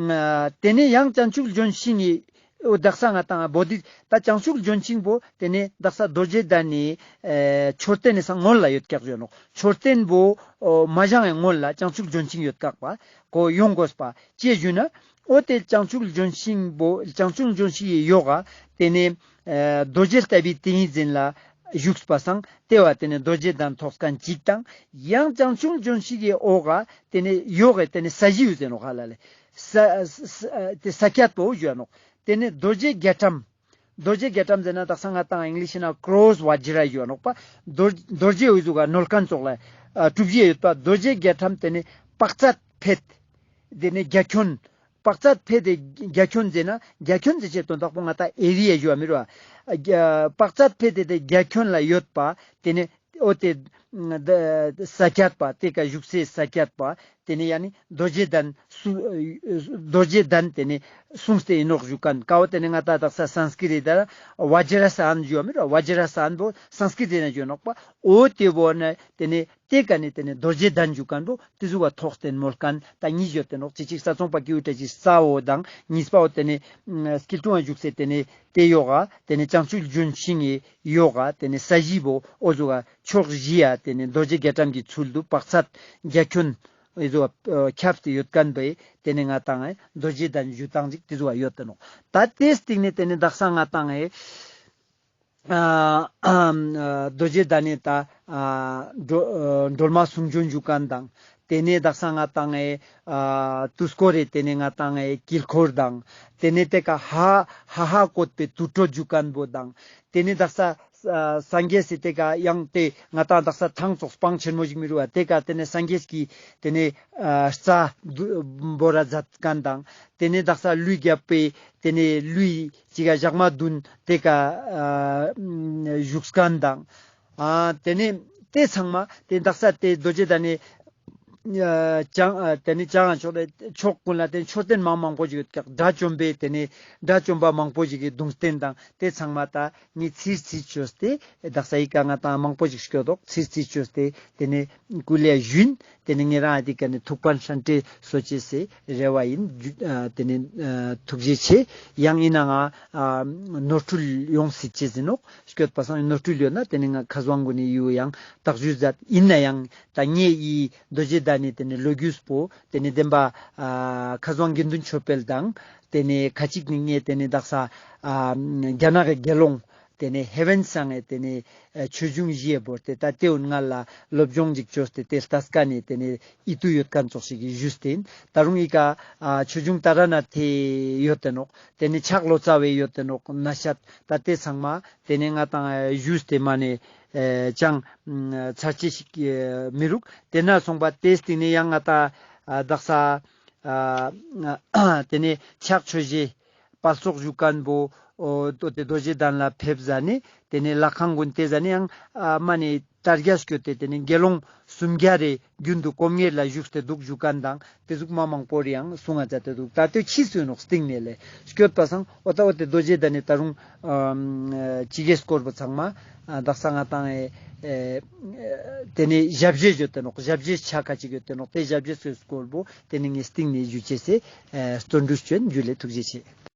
ཨ་ཏེ་ནེ་ཡང་བྱང་ཆུབ་ལྗོན་ཤིང་ཡི་འོ་དག་ས་ང་ཏང་བོ་དྷི་ད་བྱང་ཆུབ་ལྗོན་ཤིང་བོ་ཏེ་ནེ་དག་ས་རྡོ་རྗེ་གདན་ནི་ཨེ་མཆོད་རྟེན་ནི་སང་སྔོན་ལ་ཡོད་ཀྱག་ཞུ་ནོག། མཆོད་རྟེན་བོ་ཨོ་མ་བཞེངས་སྔོན་ལ་བྱང་ཆུབ་ལྗོན་ཤིང་ཡོད་ཀྱག་པ་ཀོ་ཡོང་དགོས་པ་ཅི་ཞུ་ན་འོ་ཏེ་བྱང་ཆུབ་ལྗོན་ཤིང་བོ་བྱང་ཆུབ་ལྗོན་ཤིང་ཡི་ཡོག་ག་ཏེ་ནེ་ཨེ་རྡོ་རྗེ་ལྟ་བུའི་ཏིང་ངེ་འཛིན་ལ་བཞུགས་པ་སང་ཏེ་བ་ཏེ་ནེ་རྡོ་རྗེ་གདན་ཐོགས་མཁན་ཅིག་དང་ཡང་བྱང་ཆུབ་ལྗོན་ཤིང་གི་འོག་ག་ཏེ་ནེ་ཡོག་གི་ཏེ་ནེ་ས་གཞི་ཡོད་ཟེར་ནོག་ཧ་ལ་ལེ། ས་ས་ས་ཏེ་ས་ཀྱད་པོ་ཞུ་ནོག། ཏེ་ནེ་རྡོ་རྗེ་རྒྱ་གྲམ། རྡོ་རྗེ་རྒྱ་གྲམ་ཟེར་ན་དག་ས་ང་ཏང་ཨིང་ལིཤ་ན་ཀྲོས་བཛྲ་ཞུ་ནོག་པ། རྡོ་རྡོ་རྗེ་འོ་ཟུག་ག་ནོལ་མཁན་ཙོགས་ལ་ཨ་གྲུ་བཞི་ཡོད་པ་རྡོ་རྗེ་རྒྱ་གྲམ་ཏེ་ནེ་དཔག་ཚད་ཕེད། ཏེ་ནེ་རྒྱ་ཁྱོན། དཔག་ཚད་ཕེད་དེ་རྒྱ་ཁྱོན་ཟེར་ན་རྒྱ་ཁྱོན་ཟེར་ཅེས་དོན་དག་པོ་ང་ཏང་ཨེ་རི་ཡ་ཞུ་བ་མི་རུ་བ། རྒྱ་དཔག་ཚད་ཕེད་དེ་དེ་རྒྱ་ཁྱོན་ལ་ཡོད་པ་ཏེ་ནེ་འོ་ཏེ་ས་ཀྱད་པ་ཏེ་ཀ་བཞུགས་སའི་ས་ཀྱད་པ་ཏེ་ནེ་ཡ་ནི་རྡོ་རྗེ་གདན་སུ་རྡོ་རྗེ་གདན་ཏེ་ནེ་གསུངས་ཏེ་ཨིན་ནོག་ཞུ་མཁན་ཀ་བོ་ཏེ་ནེ་ང་ཏང་དག་ས་སཾསྐྲྀཏ་ལ་བཛྲ་ས་ཨན་ཞུ་བ་མི་རུ་བ་བཛྲ་ས་ཨན་བོ་སཾསྐྲྀཏ་ནེ་ཞུ་ནོག་པ། འོ་ཏེ་བོ་ནེ་ཏེ་ནེ་ཏེ་ཀ་ནེ་ཏེ་ནེ་རྡོ་རྗེ་གདན་ཞུ་མཁན་བོ་ཏེ་ཟུག་ག་ཐོགས་ཏེ་མོལ་མཁན་ད་གཉིས་ཡོད་ཏེ་ནོག། ཅིག་ཅིག་རྩྭ་ཚོང་པ་ཀྱི་འུ་ཏྲ་ཅིག་རྩྭ་བོ་དང་གཉིས་པ་བོ་ཏེ་ནེ་སྐྱིལ་ཀྲུང་ང་བཞུགས་སའི་ཏེ་ནེ་ཏེ་ཡོག་ག་ཏེ་ནེ་བྱང་ཆུབ་ལྗོན་ཤིང་ཡི་ཡོག་ག་ཏེ་ནེ་ས་གཞི་བོ་འོ་ཟུག་ག་ཕྱོགས་བཞི་ཡ་ཏེ་ནེ་རྡོ་རྗེ་རྒྱ་གྲམ་གྱི་ཚུལ་དུ་དཔག་ཚད་རྒྱ་ཁྱོན་འོ་ཟུག་ག་ཁྱབ་སྟེ་ཡོད་མཁན་བོ་ཏེ་ནེ་ང་ཏང་རྡོ་རྗེ་གདན་ཞུ་སྟངས་ཅིག་ཏེ་ཟུག་ག་ཡོད་ཏེ་ནོག། ད་ཏེའི་སྟེང་ནེ་ཏེ་ནེ་དག་ས་ང་ཏང་ཨ་ཨ་རྡོ་རྗེ་གདན་ནི་ད་ཨ་སྒྲོལ་ཨ་སྒྲོལ་མ་གསུང་བྱོན་ཞུ་མཁན་དང་ཏེ་ནེ་དག་ས་ང་ཏང་ཨེ་ཨ་དུས་འཁོར་རེ་ཏེ་ནེ་ང་ཏང་ཨེ་དཀྱིལ་འཁོར་དང་ཏེ་ནེ་ཏེ་ཀ་ཧ་ཧ་ཧ་བཀོད་པའི་དུར་ཁྲོད་ཞུ་མཁན་བོ་དང་ཏེ་ནེ་དག་ས་ ཨ་སངས་རྒྱས་སི་ཏེ་ཀ་ཡང་ཏེ་ང་ཏང་དག་ས་ཐང་ཙོགས་སྤང་ཆེན་མོ་ཞིག་མི་རུ་བ་ཏེ་ཀ་ཏེ་ནེ་སངས་རྒྱས་ཀྱི་ཏེ་ནེ་ཨ་རྩ་བོར་ར་མཛད་མཁན་དང་ཏེ་ནེ་དག་ས་ཀླུའི་རྒྱལ་པོའི་ཏེ་ནེ་ཀླུའི་ཅིག་ག་ཞག་མ་བདུན་ཏེ་ཀ་ཨ་བཞུགས་མཁན་དང་ཨ་ཏེ་ནེ་ཏེ་ཚང་མ་ཏེ་དག་ས་ཏེ་རྡོ་རྗེ་གདན་ནེ་ཨ་བྱང་ཨ་ཏེ་ནེ་བྱང་ཕྱོགས་ལ་ཕྱོགས་ཀུན་ལ་ཏེ་ནེ་མཆོད་རྟེན་མང་མང་པོ་ཞིག་ཡོད་ཀྱག། དགྲ་བཅོམ་པའི་ཏེ་ནེ་དགྲ་བཅོམ་པ་མང་པོ་ཞིག་གི་གདུང་རྟེན་དང་ཏེ་ཚང་མ་ད་ངས་ཚིར་ཚིར་བཅོས་ཏེ་དག་ས་ཡི་ཀ་ང་ཏང་མང་པོ་ཞིག་སྐྱོད་དོག། ཚིར་ཚིར་བཅོས་ཏེ་ཏེ་ནེ་སྐུ་ལས་ཞུན། ཏེ་ནེ་ངེད་རང་ཨ་ཏི་ཀ་ནེ་ཐུགས་ཕན་སྲན་ཏེ་སོ་ཅེས་སི་རེ་བ་ཡིན། ཨ་ཏེ་ནེ་ཨ་ཐུགས་རྗེ་ཆེ། ཡང་ཡིན་ན་ང་ཨ་ནོར་འཁྲུལ་ཡོང་སྲིད་ཅེས་ཡིན་ནོག། སྐྱོད་པ་སང་ནོར་འཁྲུལ་ཡོད་ན་ཏེ་ནེ་ང་ཁ་སང་གུན་ནེ་ཡུ་ཡང་བརྟག་ཞིབ་མཛད། ཡིན་ན་ཡང་ད་ངེད་ཡི་རྡོ་རྗེ་གདན་ནི་ཏེ་ནེ་ལོ་རྒྱུས་པོ་ཏེ་ནེ་བདེན་པ་ཨ་ཁ་སང་དགེ་འདུན་ཆོས་འཕེལ་དང་ཏེ་ནེ་ཁ་ཅིག་ནི་ངེད་ཏེ་ནེ་དག་ས་ཨ་རྒྱ་ནག་གི་དགེ་སློང་ཏེ་ནེ་ཧེ་ཝན་སང་ངེ་ཏེ་ནེ་ཨ་ཆོས་འབྱུང་བཞི་ཡེ་བོར་ཏེ་ད་ཏེ་འུན་ང་ལ་སློབ་སྦྱོང་ཅིག་བཅོས་ཏེ་ཏེ་ལྟས་ཀ་ནེ་ཏེ་ནེ་ཨིད་ཏུ་ཡོད་མཁན་ཙོགས་ཤིག་གི་ཞུས་ཏེ་ཡིན། ད་རུང་ཨི་ཀ་ཨ་ཆོས་འབྱུང་ཏཱ་ར་ནཱ་ཐེ་ཡོད་དེ་ནོག། ཏེ་ནེ་ཕྱག་ལོ་ཙཱ་བའི་ཡོད་དེ་ནོག་ན་ཤད། ད་ཏེ་ཚང་མ་ཏེ་ནེ་ང་ཏང་ཨ་ཞུས་ཏེ་མ་ནེ་ཨ་ཅང་ཨ་ཚར་ཅེས་ཤིག་ཨ་མི་རུག། ཏེ་ན་སོང་པ་ཏེ་སྟིང་ནེ་ཡང་ང་ཏང་ཨ་དག་ས་ཨ་ཏེ་ནེ་ཕྱག་མཆོད་བཞེས་དཔལ་སོགས་ཞུ་མཁན་པོ་འོ་ཏོ་ཏེ་རྡོ་རྗེ་གདན་ལ་ཕེབས་ཟ་ནེ་ཏེ་ནེ་ལྷ་ཁང་གུན་ཏེ་ཟ་ནེ་ཡང་ཨ་མ་ནེ་དྲ་རྒྱ་སྐྱོད་དེ་ཏེ་ནེ་དགེ་སློང་སུམ་བརྒྱ་རེ་རྒྱུན་དུ་དཀོན་གཉེར་ལ་བཞུགས་ཏེ་འདུག་ཞུ་མཁན་དང་ཏེ་ཟུག་མ་མང་པོ་རེ་ཡང་གསུང་ང་མཛད་དེ་འདུག། ད་ལྟོ་ཕྱིས་སུ་ཡིན་ནོག་སྟིང་ནེ་ལེ་སྐྱོད་པ་སང་འོ་ད་འོ་ཏེ་རྡོ་རྗེ་གདན་ནི་ད་རུང་ཨ་ཅི་གེ་སྐོར་པོ་ཚང་མ་ཨ་དག་ས་ང་ཏང་ཨེ་ཨེ་ཏེ་ནེ་ཞབས་རྗེས་བརྗོད་དེ་ནོག། ཞབས་རྗེས་ཆ་ཁ་ཅིག་ཡོད་དེ་ནོག། ཏེ་ཞབས་རྗེས་སི་སྐོར་པོ་ཏེ་ནེ་ངས་སྟིང་ནེ་ཞུ་ཅེས་སི་ཨེ་བརྩོན་འགྲུས་བཅོན། ཇུ་ལེ། ཐུགས་རྗེ་ཆེ།